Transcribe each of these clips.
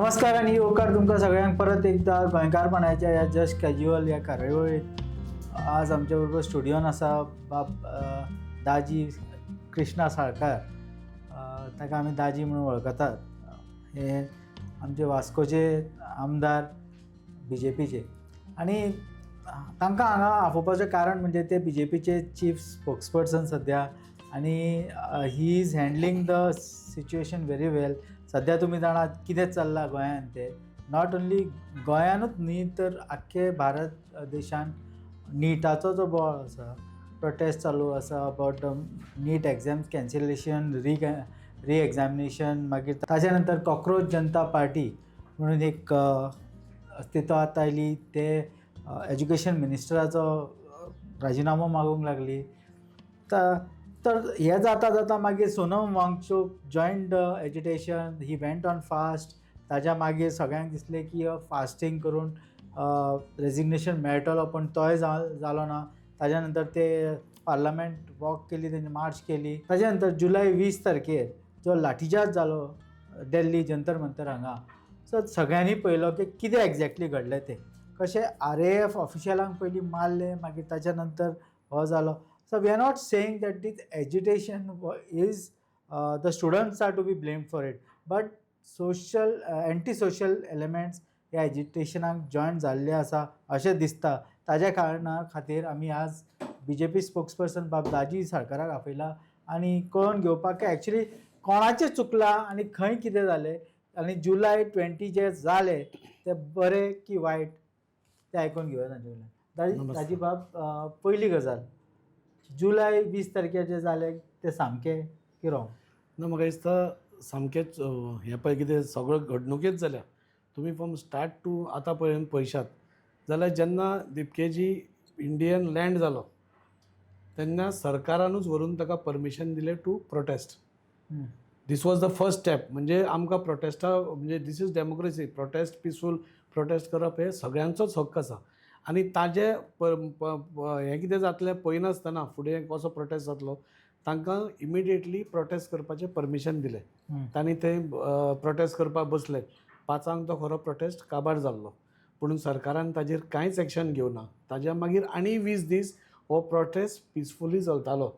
नमस्कार आनी येवकार तुमकां सगळ्यांक परत एकदा गोंयकारपणाच्या ह्या जस्ट कॅज्युअल ह्या कार्यावळीत. आज आमच्या बरोबर स्टुडियोन आसा बाब दाजी कृष्णा साळकार. ताका आमी दाजी म्हणून वळखतात. हे आमचे वास्कोचे आमदार बीजेपीचे आनी तांकां हांगा आफोवपाचें कारण म्हणजे ते बीजेपीचे चीफ स्पोक्सपर्सन सद्या आनी he is handling the situation very well. सद्या तुमी जाणात कितें चल्लां गोंयांत तें. Not only गोंयानूच न्ही तर आख्खे भारत देशान निटाचो जो बोवाळ आसा, प्रोटेस्ट चालू आसा about the NEET exams cancellation, re examination. मागीर ताच्या नंतर कॉक्रोच जनता पार्टी म्हणून एक अस्तित्वांत आयली, ते एज्युकेशन मिनिस्टराचो राजिनामो मागूंक लागली. तर हें जाता जाता मागीर Sonam Wangchuk joined the agitation, he went on fast. ताच्या मागीर सगळ्यांक दिसलें की फास्टींग करून रेजिग्नेशन मेळटलो, पूण तोय जालो ना. ताच्या नंतर ते पार्लमेंट वॉक केली, तेणी मार्च केली. ताच्या नंतर जुलय 20 तारखेर जो लाठीचार्ज जालो दिल्ली जंतर मंतर हांगा, सो सगळ्यांनी पळयलो की कितें एग्जॅक्टली घडलें तें, कशें आरएएफ ऑफिशियलांक पयलीं मारले, मागीर ताच्या नंतर हो जालो. So we are not saying that this agitation is, the students are to be blamed for it, but social anti social elements ह्या एजिटेशनाक जॉयन जाल्ले आसा अशें दिसता. ताज्या कारणा खातीर आमी आज बीजेपी स्पोक्सपर्सन बाब दाजी साळकाराक आपयला आनी कळोवन घेवपाक की एक्चुली कोणाचें चुकलां आनी खंय कितें जालें आनी जुलय 20 जे जाले ते बरे की वायट ते आयकून घेवया तांचे कडल्यान. दाजी. नमस्ते. दाजी बाब, पयली गजाल, जुलय 20 तारखेर जे जालें तें सामकें की रॉंग? ना, म्हाका दिसता सामकेंच हें पळय कितें सगळो घडणुकेच जाल्या. तुमी फ्रॉम स्टार्ट टू आतां पर्यंत पळयशात जाल्यार जेन्ना दिपकेजी इंडियन लँड जालो तेन्ना सरकारानूच व्हरून ताका परमिशन दिलें to protest. This was the first step. म्हणजे आमकां प्रोटेस्टा म्हणजे this is democracy. Protest, peaceful protest करप हे सगळ्यांचोच हक्क आसा आनी ताजे हें कितें जातलें पळयनासतना फुडें कसो प्रोटेस्ट जातलो, तांकां इमिडिएटली प्रोटेस्ट करपाचें परमिशन दिलें. तांणी थंय प्रोटेस्ट करपाक बसले. 5 तो खरो प्रोटेस्ट काबार जाल्लो, पूण सरकारान ताजेर कांयच एक्शन घेवना. ताज्या मागीर आनी 20 दीस हो प्रोटेस्ट पिसफुली चलतालो.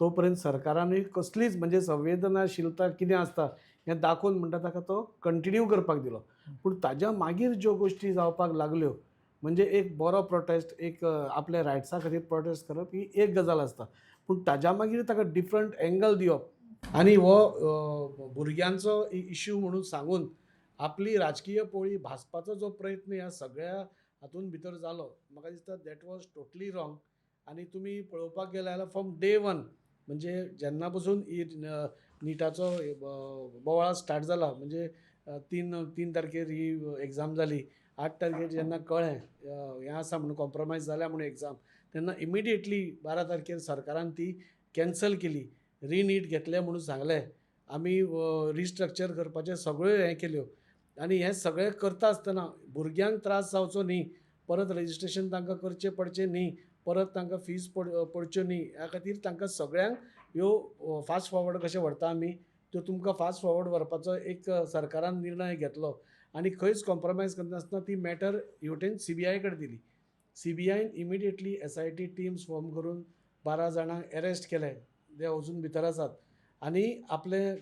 तो पर्यंत सरकारानूय कसलीच म्हणजे संवेदनाशीलता कितें आसता हें दाखोवन म्हणटा ताका तो कंटिन्यू करपाक दिलो. पूण ताज्या मागीर ज्यो गोश्टी जावपाक लागल्यो, म्हणजे एक बरो प्रोटेस्ट, एक आपल्या रायट्सा खातीर प्रोटेस्ट करप ही एक गजाल आसता, पूण ताज्या मागीर ताका डिफरंट एंगल दिवप आनी हो भुरग्यांचो इश्यू म्हणून सांगून आपली राजकीय पोळी भाजपाचो जो प्रयत्न ह्या सगळ्या हातून भितर जालो, म्हाका दिसता that was totally wrong. आनी तुमी पळोवपाक गेले जाल्यार फ्रॉम डे वन, म्हणजे जेन्ना पसून ही निटाचो बोवाळ स्टार्ट जाला, म्हणजे 3 तारखेर ही एग्जाम जाली, 8 तारखेर जेन्ना कळ्ळें हें आसा म्हणून, कॉम्प्रोमायज जाल्या म्हणून एग्जाम, तेन्ना इमिडिएटली 12 तारखेर सरकारान ती कॅन्सल केली. रिनीट घेतले म्हणून सांगलें, आमी रिस्ट्रक्चर करपाचें सगळ्यो हें केल्यो आनी हें सगळें करता आसतना भुरग्यांक त्रास जावचो न्ही, परत रजिस्ट्रेशन तांकां करचें पडचें न्ही, परत तांकां फीज पडच्यो न्ही, ह्या खातीर तांकां सगळ्यांक ह्यो फास्ट फॉरवर्ड कशें व्हरता आमी त्यो तुमकां फास्ट फॉरवर्ड व्हरपाचो एक सरकारान निर्णय घेतलो आनी खंयच कॉम्प्रोमायज करनासतना ती मॅटर हेवटेन सीबीआय कडेन दिली. सीबीआयन इमिडिएटली एसआयटी टिम्स फॉर्म करून 12 जाणांक एरेस्ट केले. ते अजून भितर आसात आनी आपलें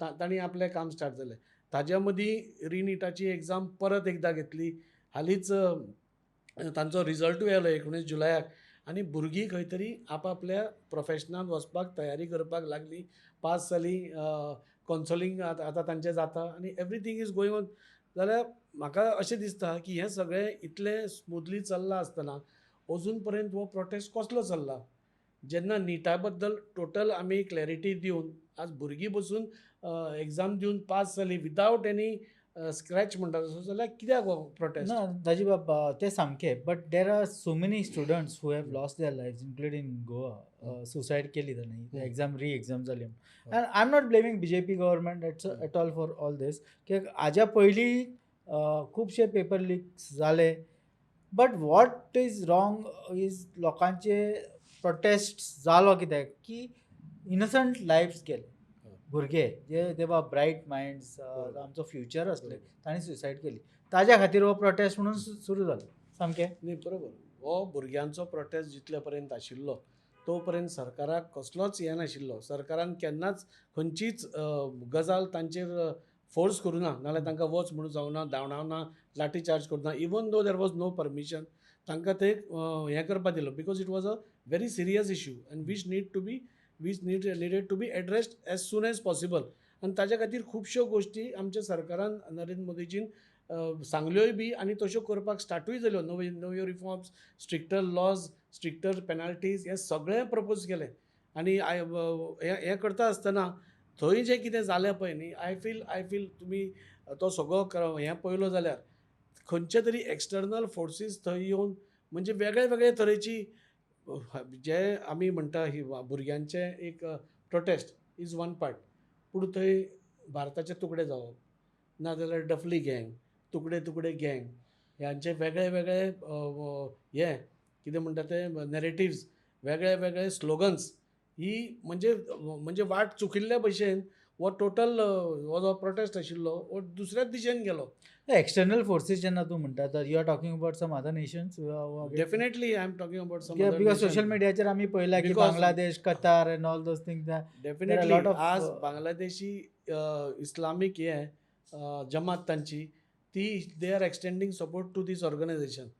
तांणी आपलें काम स्टार्ट जालें. ताज्या मदीं रिनिटाची एग्जाम परत एकदां घेतली. हालींच तांचो रिजल्टूय आयलो 19 जुलयाक आनी भुरगीं खंय तरी आपआपल्या प्रोफेशनान वचपाक तयारी करपाक लागली. पास जालीं, कॉन्सलिंग आतां तांचें जाता आनी एवरीथींग is going on. जाल्यार म्हाका अशें दिसता की हें सगळें इतलें स्मुथली चल्लां आसतना अजून पर्यंत हो प्रोटेस्ट कसलो चल्ला, जेन्ना निटा बद्दल टोटल आमी क्लॅरिटी दिवन आज भुरगीं बसून एग्जाम दिवन पास जालीं विदावट एनी स्क्रॅच म्हणटा तसो, जाल्यार कित्याक हो प्रोटेस्ट? ना दाजी बाब, ते सामके, but there are so many students who have lost their life, including Goa. Suicide केली तांणी एग्जाम री एग्जाम जाली. And I am not blaming BJP government at all for all this, कित्याक हाज्या पयलीं खुबशे पेपर लिक्स जाले. But what is wrong is लोकांचे प्रोटेस्ट जालो कित्याक की इनोसंट लायफ्स गेले. भुरगे जे ते बा ब्रायट मायंड्स, बरोबर. आमचो फ्युचर आसले, बरोबर. तांणी सुसायड केली. ताज्या खातीर हो प्रोटेस्ट म्हणून सुरू जालो सामकें. न्ही, बरोबर. हो भुरग्यांचो प्रोटेस्ट जितले पर्यंत आशिल्लो तो पर्यंत सरकाराक कसलोच हें नाशिल्लो. सरकारान केन्नाच खंयचीच गजाल तांचेर फोर्स करूं ना, नाल्यार तांकां वच म्हणून जावना, धांवडावना, लाठी चार्ज करूं ना. Even though there was no permission, तांकां ते हें करपा दिलो because it was a very serious issue and which needed to be addressed as soon as possible. आनी ताच्या खातीर खुबश्यो गोश्टी आमच्या सरकारान, नरेंद्र मोदीजीन सांगल्योय बी आनी तश्यो करपाक स्टार्टूय जाल्यो. नव्यो नव्यो reforms, stricter laws, stricter penalties हें सगळें प्रपोज केलें. आनी I हें करता आसतना थंय जें कितें जालें पळय न्ही, I feel तुमी तो सगळो हें पळयलो जाल्यार खंयचे तरी एक्सटर्नल फोर्सीस थंय येवन, म्हणजे वेगळे वेगळे तरेची, जे आमी म्हणटा ही भुरग्यांचें एक प्रोटेस्ट is one part, पूण थंय भारताचे तुकडे जावप, नाजाल्यार डफली गँग, तुकडे तुकडे गँग ह्यांचे वेगळे वेगळे हे कितें म्हणटा ते नॅरेटिव्स, वेगळे वेगळे स्लोगन्स, ही म्हणजे वाट चुकिल्ल्या भशेन हो टोटल हो जो प्रोटेस्ट आशिल्लो हो दुसऱ्याच दिशेन गेलो. एक्सटर्नल फोर्सीस जेन्ना तूं म्हणटा, तर you are talking about some other nations? Definitely I am talking about some. Because social मिडियाचेर आमी पळयलां की Bangladesh, Qatar and all those things. Definitely आज बांगलादेशी इस्लामीक हे जमात तांची ती they are extending support to this organization.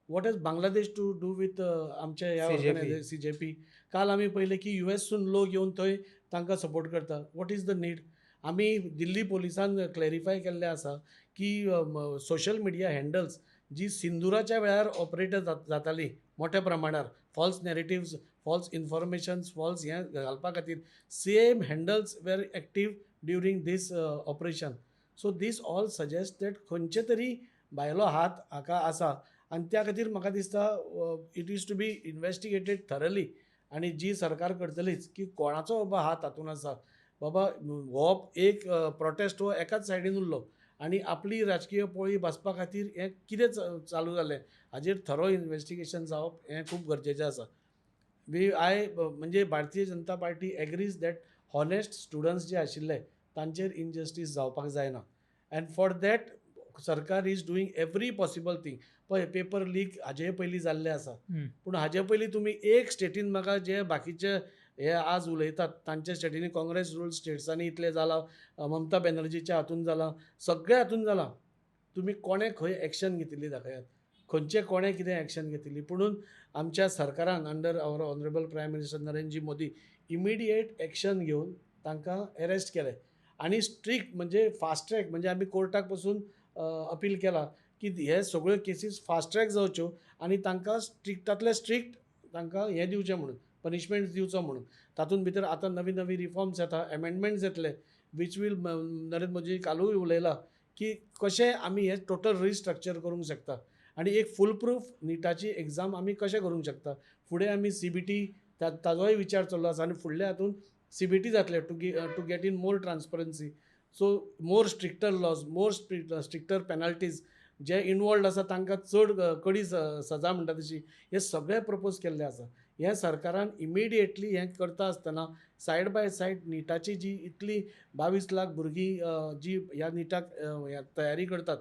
What is Bangladesh to do with आमच्या ह्या ऑर्गनायझेशन CJP? काल आमी पळयलें की युएसून लोक येवन थंय तांकां सपोर्ट करता. What is the need? आमी दिल्ली पोलिसान क्लॅरिफाय केल्लें आसा की सोशल मिडिया हँडल्स जी सिंदुराच्या वेळार ऑपरेट जाताली मोठ्या प्रमाणार, false narratives, false informations, false हें घालपा खातीर, same handles were active during this operation. So this all suggest that खंयचे तरी भायलो हात हाका आसा आनी त्या खातीर म्हाका दिसता it is to be investigated thoroughly. आनी जी सरकार करतलीच की कोणाचो बाबा हात हातून आसा. बाबा हो एक प्रोटेस्ट हो एकाच सायडीन उरलो आनी आपली राजकीय पोळी भाजपा खातीर हें कितें चालू जालें हाजेर थरो इन्वेस्टिगेशन जावप हें खूब गरजेचें आसा. वी I म्हणजे Bharatiya Janata Party agrees that honest students जे आशिल्ले तांचेर इनजस्टीस जावपाक जायना, एंड फॉर that सरकार is doing every possible thing. पळय, पेपर लीक हाजे पयलीं जाल्ले आसा, पूण हाजे पयलीं तुमी एक स्टेटीन म्हाका जे बाकीचे हे आज उलयतात तांच्या स्टेटींनी, काँग्रेस रूल स्टेट्सांनी इतलें जालां, ममता बॅनर्जीच्या हातून जालां, सगळ्या हातून जालां, तुमी कोणें खंय एक्शन घेतिल्ली दाखयात, खंयचें कोणें कितें एक्शन घेतिल्ली. पुणून आमच्या सरकारान under our honourable prime minister Narendraji Modi immediate action घेवन तांकां एरेस्ट केले आनी स्ट्रिक्ट म्हणजे फास्ट ट्रॅक, म्हणजे आमी कोर्टाक पसून अपील केला की हे सगळ्यो केसीस फास्ट ट्रॅक जावच्यो आनी तांकां स्ट्रिक्टांतले स्ट्रिक्ट तांकां हें दिवचें म्हणून, पनिशमेंट दिवचो म्हणून. तातूंत भितर आतां नवी नवी रिफॉर्म्स येता, एमेंडमेंट्स येतले, which will Narendra Modi कालूय उलयला की कशें आमी हें टोटल रिस्ट्रक्चर करूंक शकता आनी एक फूल प्रूफ निटाची एग्जाम आमी कशें करूंक शकता. फुडें आमी CBT ताजोय विचार चल्लो आसा आनी फुडल्या हातून CBT जातलें to get in more transparency. So more stricter laws, more stricter penalties, J involved आसा तांकां चड कडी सजा म्हणटा तशी, हे सगळें प्रपोज केल्लें आसा. हें सरकारान इमिडिएटली हें करता आसतना सायड बाय सायड निटाची जी इतली 22 लाख भुरगीं जी ह्या निटाक तयारी करतात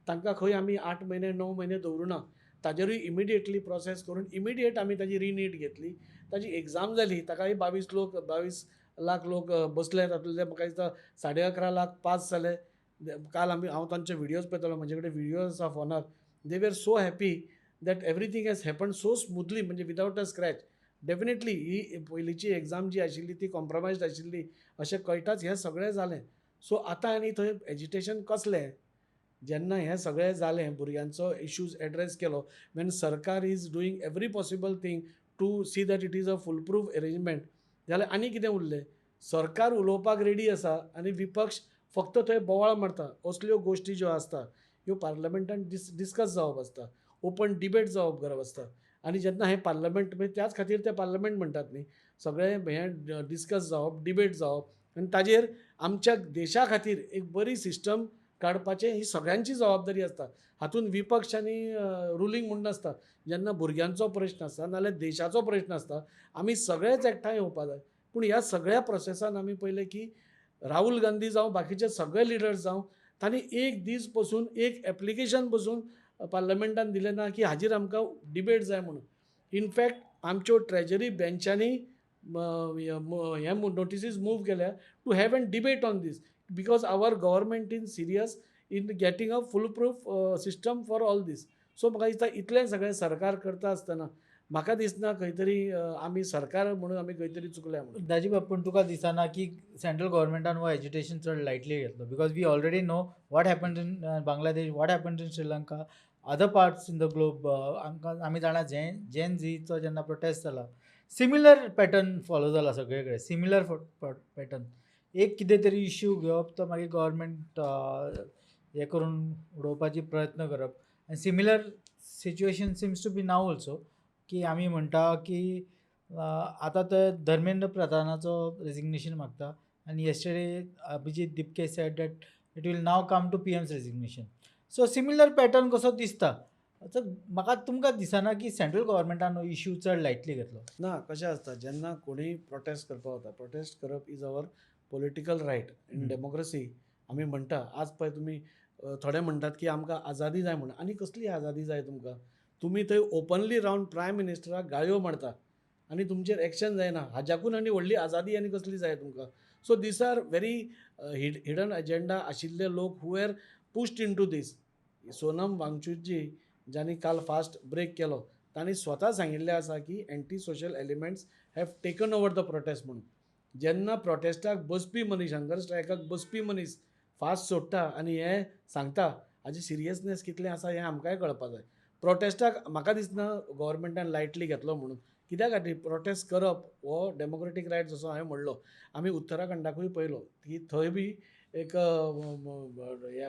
तांकां खंय आमी 8 म्हयने 9 म्हयने दवरुना, ताजेरूय इमिडिएटली प्रोसेस करून इमिडिएट आमी ताजी रिनीट घेतली, ताजी एग्जाम जाली, ताकाय 22 लाख लोक बसले, तातूंतले म्हाका दिसता 11.5 लाख पास जाले. काल आमी हांव तांचे व्हिडियोज पळयतालो, म्हजे कडेन व्हिडियोज आसा फोनार. They were so happy that everything has happen so smoothly, म्हणजे विदावट अ स्क्रॅच. डेफिनेटली ही पयलींची एग्जाम जी आशिल्ली ती कॉम्प्रोमायज्ड आशिल्ली अशें कळटाच हें सगळें जालें. सो आतां आनी थंय एजिटेशन कसलें? जेन्ना हें सगळें जालें, भुरग्यांचो इश्यूज एड्रेस केलो, when सरकार is doing every possible thing to see that it is a full proof arrangement, जाल्यार आनी कितें उरलें? सरकार उलोवपाक रेडी आसा आनी विपक्ष फक्त थंय बोवाळ मारता. असल्यो गोश्टी ज्यो आसता ह्यो पार्लमेंटान डिस्कस जावप आसता, ओपन डिबेट जावप गरज आसता. आनी जेन्ना हें पार्लमेंट, म्हणजे त्याच खातीर तें पार्लमेंट म्हणटात न्ही, सगळें हें डिस्कस जावप, डिबेट जावप आनी ताजेर आमच्या देशा खातीर एक बरी सिस्टम काडपाचें ही सगळ्यांची जबाबदारी आसता. हातूंत विपक्ष आनी रुलींग म्हूण नासता. जेन्ना भुरग्यांचो प्रश्न आसता नाल्यार देशाचो प्रश्न आसता, आमी सगळेच एकठांय येवपा जाय. पूण ह्या सगळ्या प्रोसेसान आमी पळयलें की राहुल गांधी जावं, बाकीचे सगळे लिडर्स जावं, तांणी एक दीस पसून, एक एप्लिकेशन पसून पार्लमेंटान दिलें ना की हाजेर आमकां डिबेट जाय म्हणून. इनफॅक्ट आमच्यो ट्रेजरी बेंचांनी हे नोटिसीज मूव केल्या to have an debate on this, because our government in serious in getting a full proof system for all this. So म्हाका दिसता इतलें सगळें सरकार करता आसतना म्हाका दिसना खंय तरी आमी सरकार म्हणून आमी खंय तरी चुकल्या म्हणून. दाजी बाब, पूण तुका दिसना की सेंट्रल गव्हर्मेंटान हो एजिटेशन चड लायटली घेतलो? Because we already know what happens in Bangladesh, what happens in Sri Lanka, other parts in the globe. आमकां आमी जाणा, जेन झीचो जेन्ना प्रोटेस्ट जाला, सिमिलर पॅटर्न फॉलो जाला सगळे कडेन. सिमिलर पॅटर्न, एक कितें तरी इश्यू घेवप, तो मागीर गव्हर्मेंट हें करून उडोवपाची प्रयत्न करप. आनी similar situation seems to be now also, की आमी म्हणटा की आतां ते धर्मेंद्र प्रधानाचो रेजिग्नेशन मागता आनी yesterday Abhijit Dipke said that it will now come to PM's resignation. So similar pattern कसो दिसता. सो म्हाका तुमकां दिसना की सेंट्रल गव्हर्मेंटान हो इश्यू चड लायटली घेतलो? ना, कशें आसता, जेन्ना कोणूय प्रोटेस्ट करपाक वता, प्रोटेस्ट करप is our political right in democracy आमी म्हणटा. आज पळय तुमी, थोडे म्हणटात की आमकां आजादी जाय म्हणून. आनी कसली आजादी जाय तुमकां? तुमी थंय ओपनली रावन प्रायम मिनिस्टराक गाळयो मारता आनी तुमचेर एक्शन जायना. हाज्याकून आनी व्हडली आजादी आनी कसली जाय तुमकां? So these are very hidden agenda आशिल्ले लोक who are pushed into this. Sonam वांगचूजी ज्यांनी काल फास्ट ब्रेक केलो, तांणी स्वता सांगिल्लें आसा की anti social elements have taken over the protest म्हणून. जेन्ना प्रोटेस्टाक बसपी मनीस, हंगर स्ट्रायकाक बसपी मनीस फास्ट सोडटा आनी हें सांगता, हाजी सिरियसनेस कितलें आसा हें आमकांय कळपा जाय. प्रोटेस्टाक म्हाका दिसना गव्हर्मेंटान लायटली घेतलो म्हणून. कित्या खातीर प्रोटेस्ट करप हो डेमोक्रेटीक रायट, जसो हांवें म्हणलो. आमी उत्तराखंडाकूय पळयलो की थंय बी एक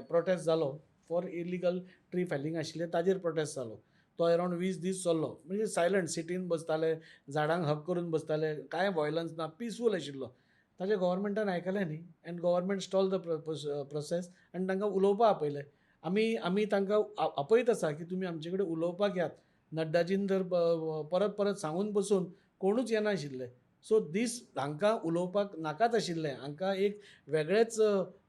प्रोटेस्ट जालो फॉर इलिगल ट्री फेलिंग आशिल्लें, ताजेर प्रोटेस्ट जालो. तो अरावंड 20 दीस चल्लो. म्हणजे सायलंट सिटीन बसताले, झाडांक हग करून बसताले, कांय वॉयलन्स ना, पिसफूल आशिल्लो. ताजें गव्हर्मेंटान आयकलें न्ही and government stall the process आनी तांकां उलोवपाक आपयलें. आमी तांकां आपयत आसा की तुमी आमचे कडेन उलोवपाक यात. नड्डाजीन तर परत परत सांगून बसून कोणूच येनाशिल्ले. सो दीस हांकां उलोवपाक नाकाच आशिल्लें. हांकां एक वेगळेंच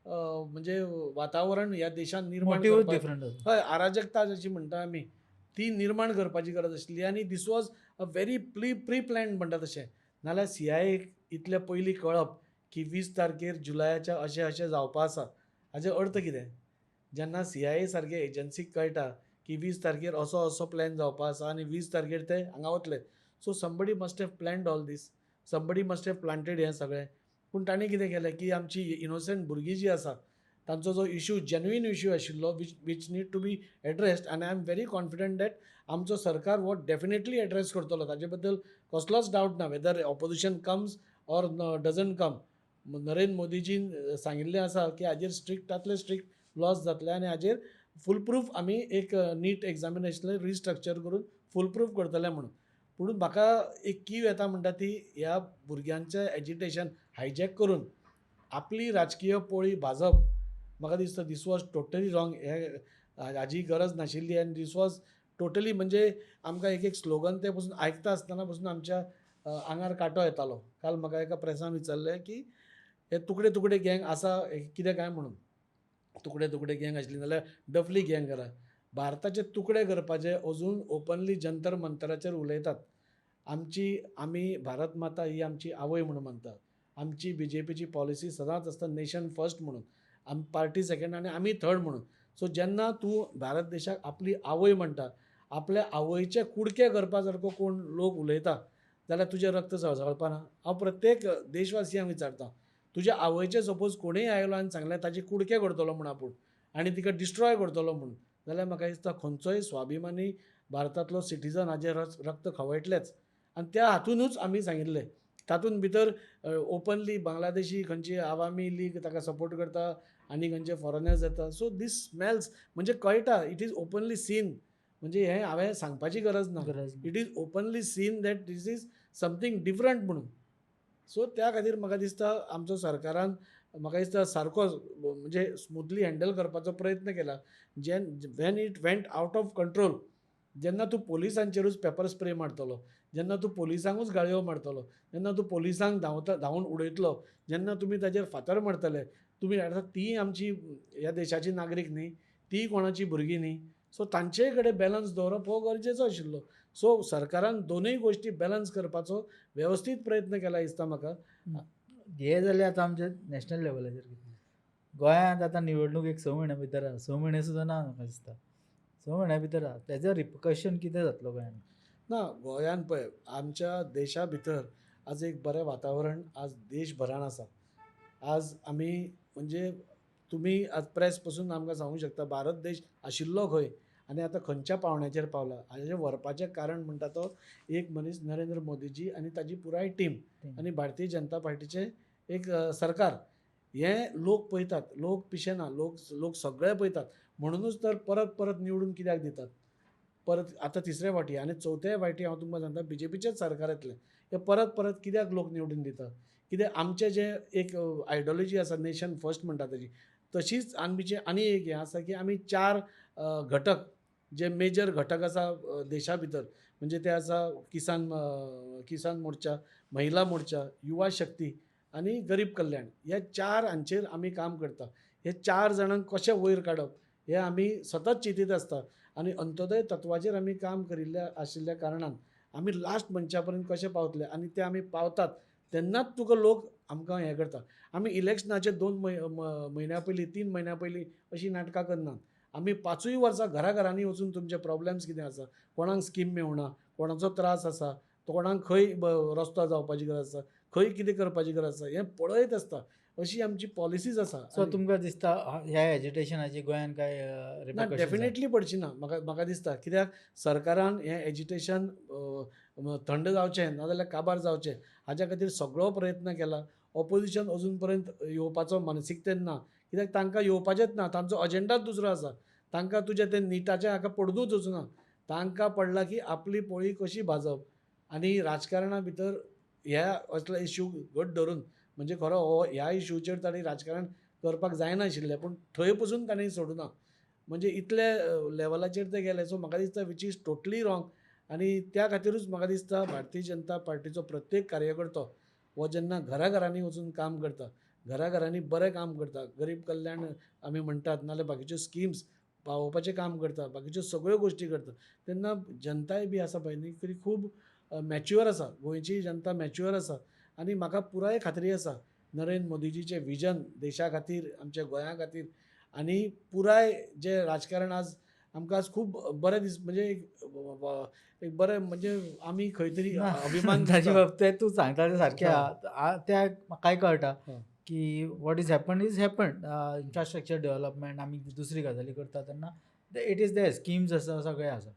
म्हणजे वातावरण ह्या देशांत निर्माण मोटिव्ह करपाक डिफरंट आसा. हय, अराजकता जशी म्हणटा आमी, ती निर्माण करपाची गरज आशिल्ली आनी this was a very pre plan म्हणटा तशें. नाल्यार सीआयएक इतले पयलीं कळप की 20 तारखेर जुलयाच्या अशें अशें जावपा आसा, हाजे अर्थ कितें? जेन्ना सीआयए सारके एजन्सीक कळटा की 20 तारखेर असो असो प्लॅन जावपा आसा आनी 20 तारखेर ते हांगा वतले, so somebody must have planned all this, somebody must have planted हें सगळें. पूण तांणी कितें केलें की आमची इनोसंट भुरगीं जीं आसा, तांचो जो इशू, जेन्युइन इशू आशिल्लो, which need to be addressed, आनी I am very confident that आमचो सरकार हो डेफिनेटली एड्रेस करतलो. ताजे बद्दल कसलोच डावट ना, whether opposition comes or doesn't come. Narendra मोदीजीन सांगिल्लें आसा की हाजेर स्ट्रिक्टांतले स्ट्रिक्ट लॉज जातले आनी हाजेर फूल प्रूफ आमी एक नीट एग्जामिनेशन रिस्ट्रक्चर करून फूल प्रूफ करतले म्हणून. पूण म्हाका एक कीव येता म्हणटा ती ह्या भुरग्यांचें एजिटेशन हायजॅक करून आपली राजकीय पोळी भाजप, म्हाका दिसता this was totally wrong. हे हाजी गरज नाशिल्ली आनी this was totally, म्हणजे आमकां एक एक स्लोगन ते पसून आयकता आसतना पसून आमच्या आंगार कांटो येतालो. काल म्हाका एका प्रेसान विचारलें की हे तुकडे तुकडे गँग आसा कितें काय म्हणून. तुकडे तुकडे गँग आशिल्ली जाल्यार डफली गँग करा. भारताचे तुकडे करपाचे अजून ओपनली जंतर मंतराचेर उलयतात. आमची, आमी भारत माता ही आमची आवय म्हणून मानतात. आमची बीजेपीची पॉलिसी सदांच आसता नेशन फर्स्ट म्हणून, आमी पार्टी सेकंड आनी आमी थर्ड म्हणून. सो जेन्ना तूं भारत देशाक आपली आवय म्हणटा, आपल्या आवयचे कुडके करपा सारको कोण लोक उलयता जाल्यार तुजें रक्त जळजळपा ना? हांव प्रत्येक देशवासियांक विचारता, तुज्या आवयचे सपोज कोणूय आयलो आनी सांगलें ताजे कुडके करतलो म्हूण आपूण आनी तिका डिस्ट्रॉय करतलो म्हूण, जाल्यार म्हाका दिसता खंयचोय स्वाभिमानी भारतांतलो सिटीजन हाजें रक्त खवळटलेंच. आनी त्या हातुनूच आमी सांगिल्लें. तातूंत भितर ओपनली बांगलादेशी खंयची आवामी लीग ताका सपोर्ट करता आनी खंयचे फॉरेनर्स येता. सो दीस स्मेल्स, म्हणजे कळटा, it is openly scene. म्हणजे हें हांवें सांगपाची गरज ना. गरज. It is openly seen that this is something different म्हणून. सो त्या खातीर म्हाका दिसता आमचो सरकारान, म्हाका दिसता, सारको म्हणजे स्मुथली हँडल करपाचो प्रयत्न केला. जेन when it went out of control, जेन्ना तूं पोलिसांचेरूच पेपर स्प्रे मारतलो, जेन्ना तूं पोलिसांकूच गाळयो मारतलो, जेन्ना तूं पोलिसांक धांवता धांवून उडयतलो, जेन्ना तुमी ताजेर फातर मारतले, तुमी आतां ती आमची ह्या देशाची नागरीक न्ही, ती कोणाची भुरगीं न्ही. सो तांचेय कडेन बॅलन्स दवरप हो गरजेचो आशिल्लो. सो सरकारान दोनूय गोश्टी बॅलन्स करपाचो वेवस्थीत प्रयत्न केला दिसता म्हाका. हे जालें आतां आमच्या नॅशनल लेवलाचेर. गोंयांत आतां निवडणूक एक 6 म्हयन्या भितर आहा, 6 म्हयने सुद्दां ना म्हाका दिसता, 6 म्हयन्या भितर आहा. तेजो रिपकशन कितें जातलो गोंयांत? ना, गोंयान पळय आमच्या देशा भितर आज एक बरें वातावरण आज देशभरान आसा. आज आमी म्हणजे तुमी आज प्रेस पसून आमकां सांगूंक शकता भारत देश आशिल्लो खंय आनी आतां खंयच्या पावंड्याचेर पावला. हाजें व्हरपाचें कारण म्हणटा तो एक मनीस नरेंद्र मोदीजी आनी ताजी पुराय टीम आनी भारतीय जनता पार्टीचें एक सरकार. हें लोक पळयतात, लोक पिशेना, लोक लोक सगळे पळयतात. म्हणुनूच तर परत परत निवडून कित्याक दितात परत आतां तिसरे फावटी आनी चवथे फावटी. हांव तुमकां सांगता, बीजेपीचेच सरकार येतलें. हे परत परत कित्याक लोक निवडून दितात? कित्याक आमचें जें एक आयडियोलॉजी आसा, नेशन फर्स्ट म्हणटा ताजी, तशीच आमची आनी एक हें आसा की आमी 4 घटक जे मेजर घटक आसा देशा भितर, म्हणजे ते आसा किसान, किसान मोर्चा, महिला मोर्चा, युवा शक्ती आनी गरीब कल्याण. ह्या 4 हांचेर आमी काम करता. हे 4 जाणांक कशें वयर काडप हें आमी सतत चिंतीत आसता आनी अंत्योदय तत्वाचेर आमी काम करिल्ले आशिल्ल्या कारणान आमी लास्ट मनशा पर्यंत कशें पावतले आनी ते आमी पावतात तेन्नाच तुका लोक आमकां हें करता. आमी इलेक्शनाचे 2 म्हयन्या पयलीं, 3 म्हयन्या पयलीं अशीं नाटकां करनात. आमी 5 वर्सां घरा घरांनी वचून तुमचे प्रॉब्लम्स कितें आसा, कोणाक स्कीम मेळना, कोणाचो त्रास आसा, कोणाक खंय रस्तो जावपाची गरज आसा, खंय कितें करपाची गरज आसा, हें पळयत आसता. अशी आमची पॉलिसीज आसा. सो तुमकां दिसता ह्या एजिटेशनाची गोंयान काय ना, डेफिनेटली पडची ना म्हाका. म्हाका दिसता कित्याक सरकारान हें एजिटेशन थंड जावचें नाजाल्यार काबार जावचें हाज्या खातीर सगळो प्रयत्न केला. ऑपोजिशन अजून पर्यंत येवपाचो मानसिकतेन ना, कित्याक तांकां येवपाचेंच ना. तांचो अजेंडाच दुसरो आसा. तांकां तुजें तें निटाचें हाका पडूनच वचूना. तांकां पडलां की आपली पोळी कशी भाजप आनी राजकारणा भितर ह्या असले इश्यू घट धरून, म्हणजे खरो हो ह्या इश्यूचेर तांणी राजकारण करपाक जायनाशिल्लें, पूण थंय पसून तांणी सोडूना, म्हणजे इतले लेवलाचेर ते गेले. सो म्हाका दिसता which is totally wrong. आनी त्या खातीरूच म्हाका दिसता भारतीय जनता पार्टीचो प्रत्येक कार्यकर्तो हो जेन्ना घरा घरांनी वचून काम करता, घरा घरांनी बरें काम करता, गरीब कल्याण आमी म्हणटात नाजाल्यार बाकीच्यो स्किम्स पावोवपाचें काम करता, बाकीच्यो सगळ्यो गोश्टी करता, तेन्ना जनताय बी आसा पळय न्ही ती खूब मॅच्युअर आसा. गोंयची जनता मॅच्युअर आसा आनी म्हाका पुराय खात्री आसा नरेंद्र मोदीजीचें विजन देशा खातीर, आमच्या गोंया खातीर आनी पुराय जें राजकारण आज आमकां आज खूब बरें दीस, म्हणजे एक बरें, म्हणजे आमी खंय तरी अभिमान ताजे दिसता. बाबतींत तूं सांगता तें सारकें आहा. त्या म्हाकाय कळटा की what is happen is happen. Infrastructure development आमी दुसरी गजाली करता तेन्ना it is there, schemes आसा, सगळें आसा.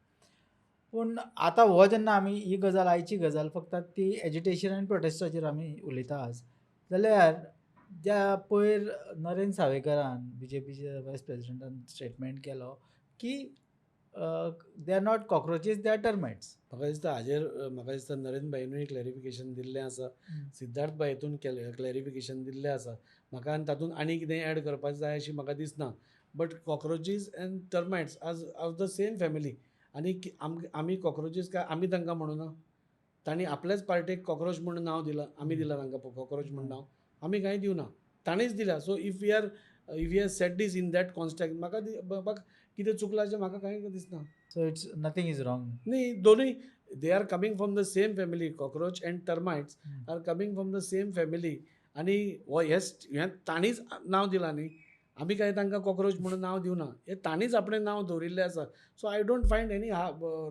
पूण आतां हो जेन्ना आमी ही गजाल, आयची गजाल फक्त ती एजिटेशन आनी प्रोटेस्टाचेर आमी उलयता आज, जाल्यार ज्या पयर नरेंद्र सावेकरान, बीजेपीच्या वायस प्रेजिडेंटान स्टेटमेंट केलो की they are not cockroaches, they are termites. म्हाका दिसता हाजेर म्हाका दिसता नरेंद्र भाईनूय क्लॅरिफिकेशन दिल्लें आसा, सिद्धार्थ भाई हितून क्लॅरिफिकेशन दिल्लें आसा. म्हाका आनी तातूंत आनी कितें एड करपाक जाय अशी म्हाका दिसना. But cockroaches and termites are of the same family. आनी आमी कॉक्रोचीस काय आमी तांकां म्हणूना? तांणी आपल्याच पार्टेक कॉक्रोच म्हूण नांव दिलां. आमी दिलां तांकां कॉक्रोच म्हूण नांव? आमी कांय दिवना, ताणीच दिला. So if we are said this in that context, म्हाका म्हाका कितें चुकलां अशें म्हाका कांय दिसना. So it's nothing is wrong. न्ही, दोनूय they are coming from the same family. Cockroach and termites are coming from the same family. आनी हो हें तांणीच नांव दिलां न्ही, आमी कांय तांकां कॉक्रोच म्हणून नांव दिवना. हें तांणीच आपणें नांव दवरिल्लें आसा. So I don't find any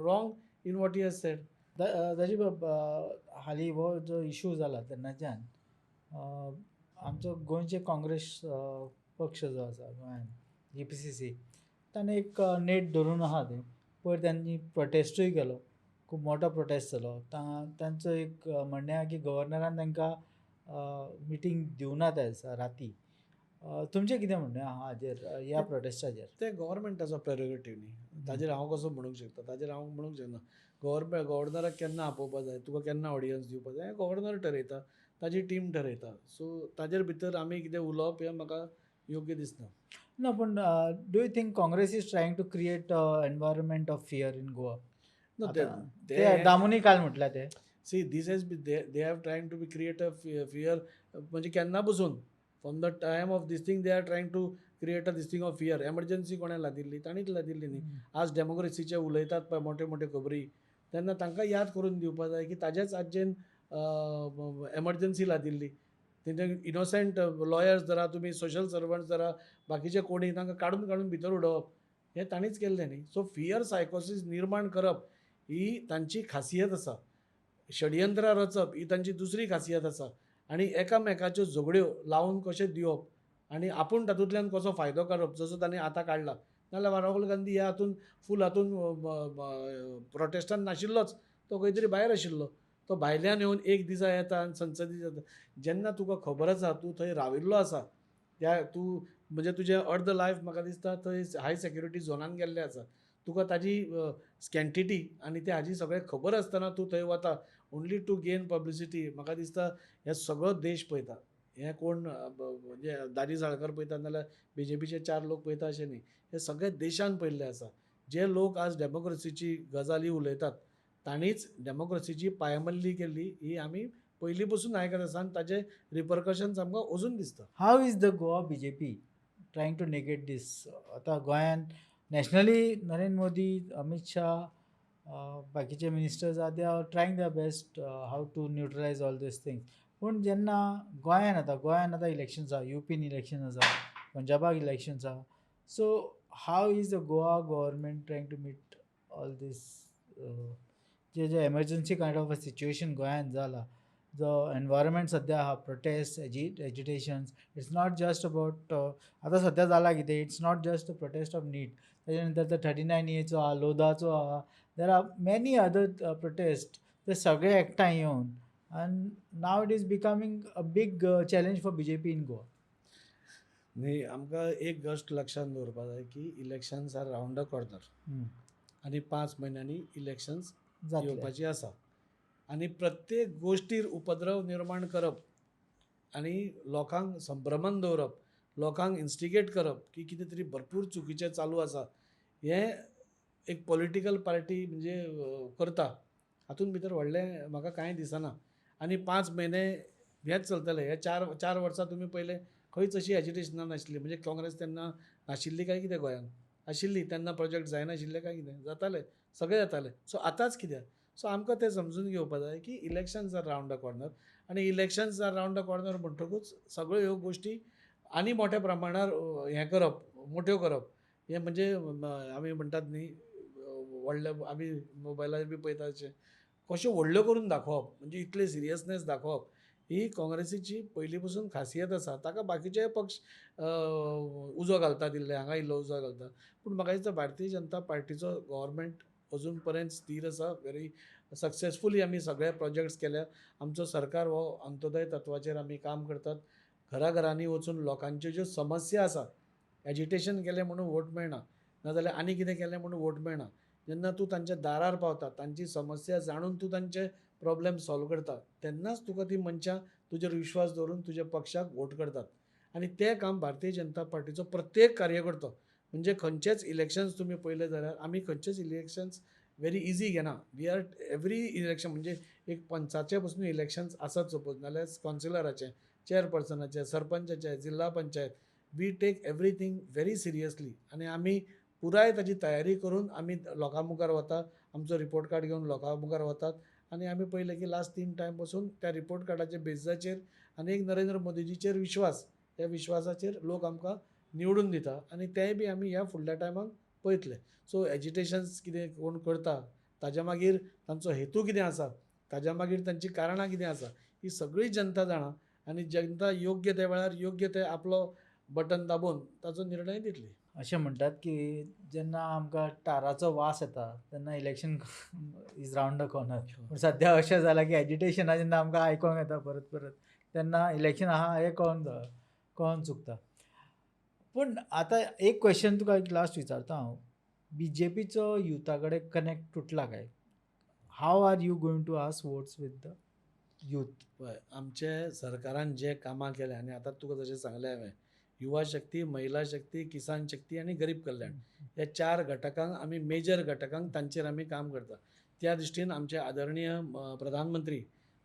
wrong in what he has said. ताजी बाब, हालीं हो जो इशू जाला तेन्नाच्यान आमचो गोंयचे काँग्रेस पक्ष जो आसा गोंयान, जीपीसीसी, ताणें एक नेट धरून आहा. ते पयर तांणी प्रोटेस्टूय केलो, खूब मोठो प्रोटेस्ट जालो. तांचो एक म्हणणें आहा की गव्हर्नरान तांकां मिटींग दिवना त्या दिसा राती. तुमचें कितें म्हणणें आहा हाजेर, ह्या प्रोटेस्टाचेर? ते गव्हर्मेंटाचो प्रेरोगेटीव न्ही, ताजेर हांव कसो म्हणूंक शकता? ताजेर हांव म्हणूंक शकना. गव्हर्नराक केन्ना आपोवपा जाय, तुका केन्ना ऑडियन्स दिवपा जाय, हें गव्हर्नर ठरयता, ताजी टीम ठरयता. सो ताजेर भितर आमी कितें उलोवप हें म्हाका योग्य दिसना. ना, पूण do you think Congress is trying to create environment of fear in Goa? ना. ते दामूनी काल म्हटल्या ते. See, this has be they have trying to be create a fear, म्हणजे केन्ना पसून from the time of this thing they are trying to create a this thing of fear. Emergency कोणें लादिल्ली? तांणीच लादिल्ली न्ही. आज डेमोक्रेसीचे उलयतात पळय मोठे मोठे खबरी, तेन्ना तांकां याद करून दिवपा जाय की ताज्याच आज्जेन एमर्जन्सी लादिल्ली. तेंचे इनोसंट लॉयर्स धरा तुमी, सोशल सर्वंट्स धरा, बाकीचे कोणी, तांकां काडून काडून भितर उडोवप हें तांणीच केल्लें न्ही. सो फियर सायकोसीस निर्माण करप ही तांची खासियत आसा. षडयंत्रां रचप ही तांची दुसरी खासियत आसा. आनी एकामेकाच्यो झगड्यो लावन कशें दिवप आनी आपूण तातूंतल्यान कसो फायदो काडप, जसो तांणी आतां काडला. नाजाल्यार राहुल गांधी ह्या हातून फूल हातून प्रोटेस्टान नाशिल्लोच, तो खंय तरी भायर आशिल्लो. तो भायल्यान येवन एक दिसा येता आनी संसदीत जाता. जेन्ना तुका खबर आसा तूं थंय राविल्लो आसा, त्या तूं म्हणजे तुजें अर्द लायफ म्हाका दिसता थंय हाय सेक्युरिटी झोनान गेल्लें आसा, तुका ताजी स्कॅन्टिटी आनी ते हाजी सगळें खबर आसतना तूं थंय वता ओन्ली टू गेन पब्लिसिटी. म्हाका दिसता हें सगळो देश पळयता. हें कोण म्हणजे दाजी साळकर पळयता नाजाल्यार बीजेपीचे 4 लोक पळयता अशें न्ही, हें सगळ्या देशान पळयल्लें आसा. जे लोक आज डेमोक्रेसीची गजाली उलयतात तांणीच डेमोक्रेसीची पायमल्ली केल्ली ही आमी पयलीं पसून आयकत आसा आनी ताजे रिपरकशन्स आमकां अजून दिसता. How is the Goa BJP trying to negate this? आतां गोंयान नॅशनली नरेंद्र मोदी, अमीत शाह, बाकीचे मिनिस्टर्स आहा, they are trying the best how to neutralise all these things. पूण जेन्ना गोंयान आतां इलेक्शन्स आहा, युपीन इलेक्शन आसा, पंजाबाक इलेक्शन्स आहा, so how is the Goa government trying to meet all these J J emergency kind of a situation गोंयान जाला, जो एनवायरमेंट सद्या आहा, protest, agitations, it's not just about आतां सद्या जाला कितें, it's not just a protest of NEET, ताच्या नंतर ते 39 एचो आहा, लोधाचो आहा, there are many other protest, ते सगळे एकठांय येवन आनी now it is becoming a big challenge for BJP in Goa. न्ही, आमकां एक गोश्ट लक्षांत दवरपा जाय की elections are round the corner आनी 5 म्हयन्यांनी इलेक्शन्स जातले. येवपाची आसा आनी प्रत्येक गोश्टीर उपद्रव निर्माण करप आनी लोकांक संभ्रमान दवरप, लोकांक इन्स्टिगेट करप की कितें तरी भरपूर चुकीचें चालू आसा, हें एक पॉलिटिकल पार्टी म्हणजे करता. हातूंत भितर व्हडलें म्हाका कांय दिसना. आनी 5 म्हयने हेंच चलतलें. हे 4 वर्सां तुमी पयलें खंयच अशी एजिटेशनां नाशिल्ली, म्हणजे काँग्रेस तेन्ना नाशिल्ली काय कितें गोंयांत? आशिल्ली तेन्ना, प्रोजेक्ट जायनाशिल्ले काय कितें? जाताले, सगळें जातालें. सो आतांच कित्याक? सो आमकां तें समजून घेवपा जाय की elections are round the corner आनी elections are round the corner म्हणटकूच सगळ्यो ह्यो गोश्टी आनी मोठ्या प्रमाणार हें करप, मोठ्यो करप, हें म्हणजे आमी म्हणटात न्ही व्हडले, आमी मोबायलार बी पळयता अशें कश्यो व्हडल्यो करून दाखोवप, म्हणजे इतले सिरियसनेस दाखोवप ही काँग्रेसीची पयलीं पसून खासियत आसा. ताका बाकीचे पक्ष उजो घालतात, इल्ले हांगा इल्लो उजो घालता, पूण म्हाका दिसता भारतीय जनता पार्टीचो गव्हर्मेंट अजून पर्यंत स्थीर आसा. व्हेरी सक्सेसफुली आमी सगळे प्रोजेक्ट्स केल्या. आमचो सरकार हो अंत्योदय तत्वाचेर आमी काम करतात. घराघरांनी वचून लोकांच्यो ज्यो समस्या आसा, एजिटेशन केलें म्हणून वोट मेळना, नाजाल्यार आनी कितें केलें म्हणून वोट मेळना. जेन्ना तूं तांच्या दारार पावता, तांची समस्या जाणून तूं तांचे प्रॉब्लेम सॉल्व करता, तेन्नाच तुका ती मनशां तुजेर विश्वास दवरून तुज्या पक्षाक वोट करतात. आनी तें काम भारतीय जनता पार्टीचो प्रत्येक कार्यकर्तो, म्हणजे खंयचेच इलेक्शन्स तुमी पळयले जाल्यार आमी खंयचेच इलेक्शन्स व्हेरी इजी घेना. We are every election, म्हणजे एक पंचाचे पसून इलेक्शन्स आसत सपोज, नाल्यार कावन्सिलराचें, चेअरपर्सनाचें, सरपंचाचें, जिल्हा panchayat, we take everything very seriously आनी आमी पुराय ताजी तयारी करून आमी लोकां मुखार वता. आमचो रिपोर्ट कार्ड घेवन लोकां मुखार वतात आनी आमी पळयलें की लास्ट 3 टायम पसून त्या रिपोर्ट कार्डाच्या बेजाचेर आनी एक नरेंद्र मोदीजीचेर विश्वास, त्या विश्वासाचेर लोक आमकां निवडून दिता आनी तेंय बी आमी ह्या फुडल्या टायमाक पळयतले. सो एजिटेशन्स कितें कोण करता ताज्या मागीर तांचो हेतू कितें आसा, ताज्या मागीर तांची कारणां कितें आसा, ही सगळी जनता जाणा आनी जनता योग्य त्या वेळार योग्य ते आपलो बटन दाबून ताचो निर्णय दितली. अशें म्हणटात की जेन्ना आमकां टाराचो वास येता तेन्ना election is round the corner. पूण सद्या अशें जालां की एजिटेशना जेन्ना आमकां आयकोंक येता परत परत तेन्ना इलेक्शन आहा हें कळोन चुकता. पूण आतां एक क्वेश्चन तुका एक लास्ट विचारता हांव, बीजेपीचो युथा कडेन कनेक्ट तुटला काय? How are you going to ask votes with the youth? पळय, आमचे सरकारान जे कामां केल्या आनी आतां तुका जशें सांगलें हांवें, युवा शक्ती, महिला शक्ती, किसान शक्ती आनी गरीब कल्याण ह्या 4 घटकांक आमी मेजर घटकांक तांचेर आमी काम करता. त्या दृश्टीन आमचे आदरणीय प्रधानमंत्री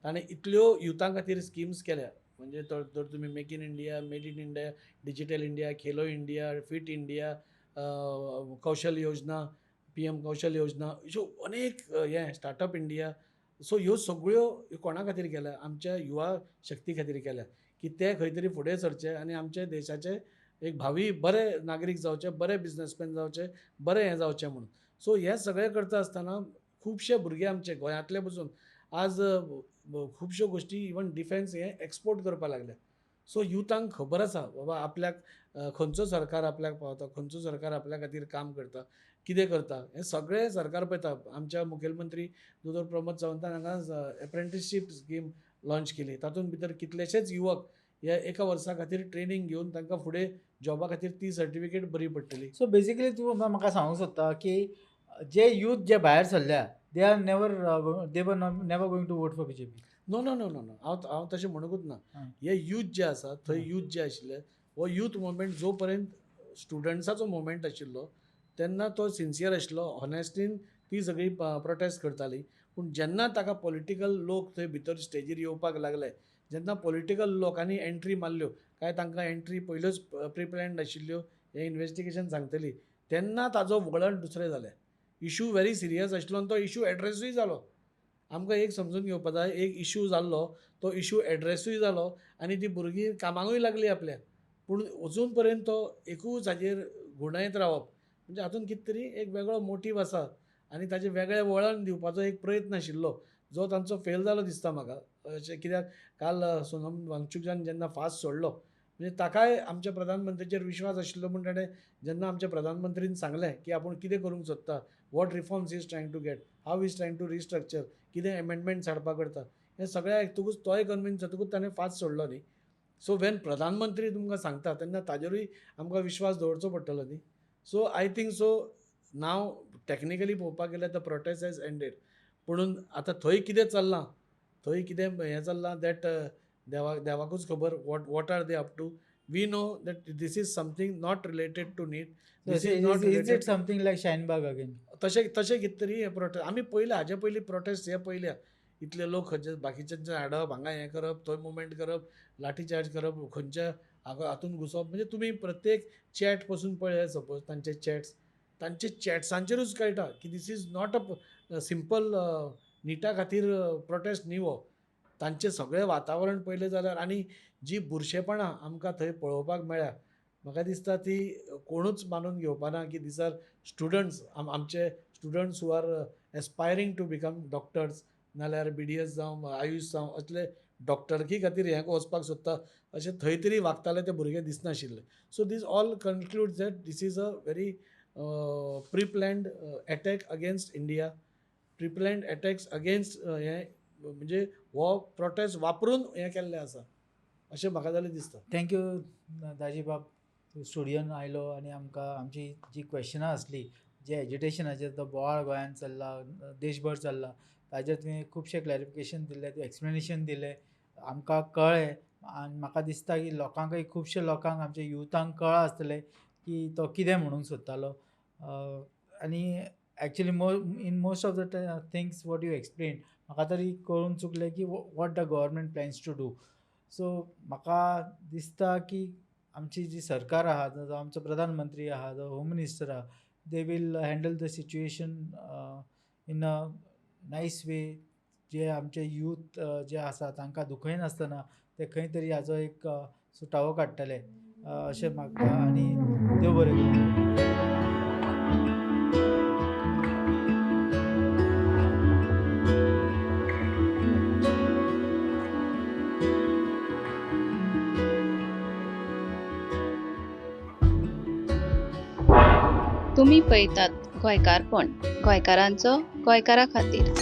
ताणें इतल्यो युथां खातीर स्किम्स केल्या. म्हणजे जर तुमी make in India, made in India, digital India, Khelo India, fit India, Kaushal Yojana, PM Kaushal Yojana, ह्यो अनेक हें स्टार्टअप इंडिया. सो ह्यो सगळ्यो कोणा खातीर केल्या? आमच्या युवा शक्ती खातीर केल्या की ते खंय तरी फुडें सरचे आनी आमच्या देशाचे एक भावी बरे नागरीक जावचे, बरे बिजनसमॅन जावचे, बरे हें जावचें म्हणून. सो हें सगळें करता आसतना खुबशे भुरगे आमचे गोंयांतले पसून आज खुबश्यो गोश्टी इवन डिफेन्स हें एक्सपोर्ट करपाक लागले. सो युथांक खबर आसा बाबा आपल्याक खंयचो सरकार आपल्याक पावता, खंयचो सरकार आपल्या खातीर काम करता, कितें करता, हें सगळें सरकार पळयता. आमच्या मुखेलमंत्री दोतोर प्रमोद सावंतान हांगा एप्रेंटिसशीप स्कीम लॉंच केली. तातूंत भितर कितलेशेच युवक हे एका वर्सा खातीर ट्रेनींग घेवन तांकां फुडें जॉबा खातीर ती सर्टिफिकेट बरी पडटली. सो बेसिकली तूं म्हाका सांगूंक सोदता की जे यूथ जे भायर सरल्या, they are never they were never going to vote for BJP? No, no, no, no, no, हांव तशें म्हणुकूच ना. हे यूथ जे आसा थंय, यूथ जे आशिल्ले, हो यूथ मुवमेंट जो पर्यंत स्टुडंट्साचो मुवमेंट आशिल्लो तेन्ना तो सिन्सियर आशिल्लो, हॉनेस्टीन ती सगळी प्रोटेस्ट करताली. पूण जेन्ना ताका पॉलिटिकल लोक थंय भितर स्टेजीर येवपाक लागले, जेन्ना पॉलिटिकल लोकांनी एंट्री मारल्यो, काय तांकां एंट्री पयल्योच प्रिप्लॅन्ड आशिल्ल्यो हें इन्वेस्टिगेशन सांगतली, तेन्ना ताजो वळण दुसरें जालें. इशू व्हेरी सिरियस आशिल्लो आनी तो इशू एड्रेसूय जालो. आमकां एक समजून घेवपा जाय, एक इशू जाल्लो तो इशू एड्रेसूय जालो आनी ती भुरगीं कामाकूय लागली आपल्या. पूण अजून पर्यंत तो एकूच हाजेर घुंवडायत रावप म्हणजे हातूंत कितें तरी एक वेगळो मोटीव आसा आनी ताजें वेगळें वळण दिवपाचो एक प्रयत्न आशिल्लो जो तांचो फेल जालो दिसता म्हाका अशें. कित्याक काल सोनम वांगचुकान जेन्ना फास्ट सोडलो म्हणजे ताकाय आमच्या प्रधानमंत्र्याचेर विश्वास आशिल्लो, म्हूण ताणें जेन्ना आमच्या प्रधानमंत्रीन सांगलें की आपूण कितें करूंक सोदता, what reforms is trying to get, how is trying to restructure, कितें एमेंडमेंट्स हाडपाक करता, हें सगळें आयकतकूच तोय कन्विन्स जातकूच ताणें फास्ट सोडलो न्ही. सो वेन प्रधानमंत्री तुमकां सांगता तेन्ना ताजेरूय आमकां विश्वास दवरचो पडटलो न्ही. So I think so now technically पळोवपाक गेल्यार the protest has ended. पुणून आतां थंय कितें चल्लां, थंय कितें हें चल्लां, that देवाकूच खबर what are they up to. We know that this is something not related to NEET. This is not Is it something like Shaheen Bagh again? तशें तशें कितें तरी हे प्रोटेस्ट आमी पयले, हाजे पयलीं प्रोटेस्ट हे पयल्या. इतले लोक खंयचे बाकीच्यांचे हाडप, हांगा हें करप, थंय मुवमेंट करप, लाठी चार्ज करप, खंयच्या हांगा हातूंत घुसप, म्हणजे तुमी प्रत्येक चॅट पसून पळयात. सपोज तांचे चॅट्स, तांचे चॅट्सांचेरूच कळटा की this is not a simple निटा खातीर प्रोटेस्ट न्ही हो. तांचें सगळें वातावरण पळयलें जाल्यार आनी जी बुरशेपणां आमकां थंय पळोवपाक मेळ्ळ्या, म्हाका दिसता ती कोणूच मानून घेवपा ना की these are students, आमचे students who are aspiring to become doctors, नाल्यार बीडीएस जावं, आयुश जावं, असले डॉक्टरकी खातीर हें वचपाक सोदता, अशें थंय तरी वागताले ते भुरगे दिसनाशिल्ले. So this all conclude that this is a very preplanned attack against India, preplanned attacks against हें, म्हणजे हो प्रोटेस्ट वापरून हें केल्लें आसा अशें म्हाका जाल्यार दिसता. Thank you दाजीबाब, तूं स्टुडियोन आयलो आनी आमकां आमची जी क्वेशनां आसली, जे एजिटेशनाचेर तो बोवाळ गोंयांत चल्ला, देशभर चल्ला, ताजेर तुवें खुबशें क्लॅरिफिकेशन दिलें, एक्सप्लेनेशन दिलें, आमकां कळ्ळें. आनी म्हाका दिसता की लोकांकय, खुबशे लोकांक, आमच्या युथांक कळ्ळां आसतलें की तो कितें म्हणूंक सोदतालो. आनी actually in most of the things what you explain, म्हाका तरी कळून चुकलें की what the government plans to do. So म्हाका दिसता की आमची जी सरकार आहा, जो आमचो प्रधानमंत्री आहा, जो होम मिनिस्टर आहा, they will handle the situation in a nice way. जे आमचे यूथ जे आसा तांकां दुखयनासतना ते खंय तरी हाजो एक सुटावो काडटले अशें मागता आनी देव बरें करूं. तुमी पळयतात गोंयकारपण, गोंयकारांचो गोंयकारा खातीर.